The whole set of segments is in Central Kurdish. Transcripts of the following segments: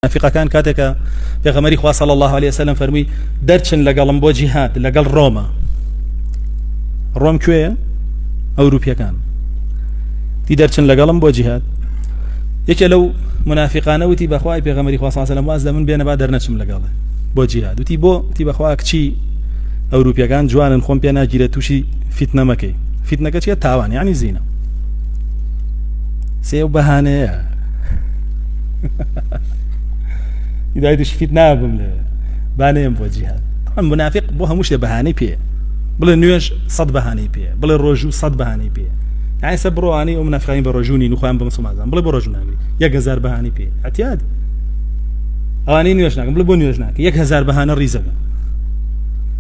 مونافیقەکان کاتێک کە پێغەمبەری خوا صلی الله علیه وسلم فەرمووی دەرچن لەگەڵم بۆ جیهاد لەگەڵ ڕۆما، ڕۆم کوێیە؟ ئەوروپیەکان تی دەرچن لەگەڵم بۆ جیهاد. یەکێ لەو منافقانە وتی بەخوای پێغەمبەری خوا صلی الله علیه وسلم واز لە من بێنە با دەرنەچم لەگەڵ بۆ جیهاد. وتی بۆ؟ وتی بەخوا کچی ئەوروپیەکان جوانن خۆم پێ ناگیرێت تووشی فیتنە مەکەی. فیتنەکە چیە؟ تاوان یعنی زینە. سێ و بەهانەیە. هیدایەت و شفیت نابم لێ بانەیەم بۆ جیهاد. طبعا منافق بۆ هەموو شتێ بەهانەی پێ، بڵێ نوێژ سەد بەهانەی پێ، بڵێ ڕۆژوو سەد بەهانەی پێ. یعنی سە بڕۆوانی ئەو منافقانی بە ڕۆژوو نین و خۆیان بە مسلمان زان، بڵێ بۆ ڕۆژوو ناگری 1000 بەهانەی پێ. اعتیاد ئەوانەی نوێژ ناکەن، بڵێ بۆ نوێژ ناکە 1000 بەهانە ڕیزەکە.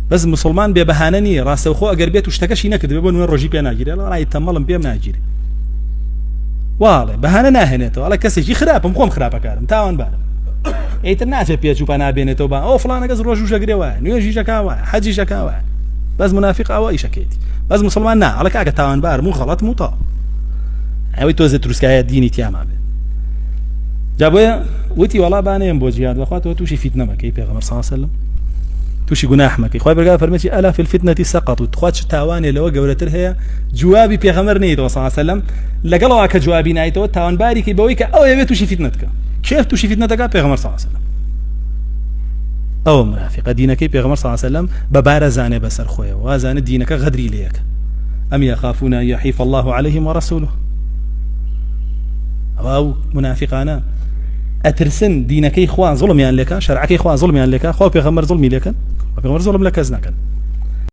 بەس مسلمان بێ بەهانە نییە، ڕاستەوخۆ ئەگەر بێت و شتەکەشی نەکرد بۆ نوێ ڕۆژی پێ ناگیرێ، ڕای تەمەڵم پێم ناگیرێ. واڵێ بەهانە ناهێنێتەوە، ئەڵێ کەسێکی خراپم، خۆم خراپەکارم، تاوانبارم. ئیتر ناچێت پێچ و پەنا بێنێتەوە بە ئەو فڵانە کەس ڕۆژوو ژەگرێ وایە، نوێژی ژەکا وایە، حەجی ژەکا وایە. بەس منافق ئەوە ئیشەکەیتی. بەس مسلمان نا، ئەڵێ کاکە تاوانبارم و غەڵەتم و تەواو. ئەوەی تۆزێ تروسکایە دینی تیاما بێت. جا بۆیە وتی وەڵا بانەیەم بۆ جیهاد، بەخوا تۆ تووشی فیتنە مەکەی پێغەمبەر صلی الله علیه وسلم، تووشی گوناح مەکەی. خوای پەروەردگار فەرمووی ئەلا فی الفتنة سقطوا. تخوا چ تاوانێ لەوە گەورەتر هەیە جوابی پێغەمبەر نەیتەوە صلی الله علیه وسلم، لەگەڵەوە کە جوابی نایتەوە تاوانباریکی بەوەی کە ئەو ئەوێ تووشی فیتنە بکە. کێ تووشی فیتنە دەکات؟ پێغەمبەر صلی الله علیه وسلم. ئەوە منافقە دینەکەی پێغەمبەر صلی الله علیه وسلم بە بارە زانێ بەسەر خۆیەوە، وازانێ دینەکە غەدری لێیەکە. ئەم یەخافون ئەن یحیف الله علیهم ورسوله. ئەوە ئەو منافقانە ئەترسن دینەکەی خوا زوڵمیان لێکا، شەرعەکەی خوا زوڵمیان لێکا، خوا پێغەمبەر زوڵمی لێکەن، خوا پێغەمبەر زوڵم لە کەس ناکەن.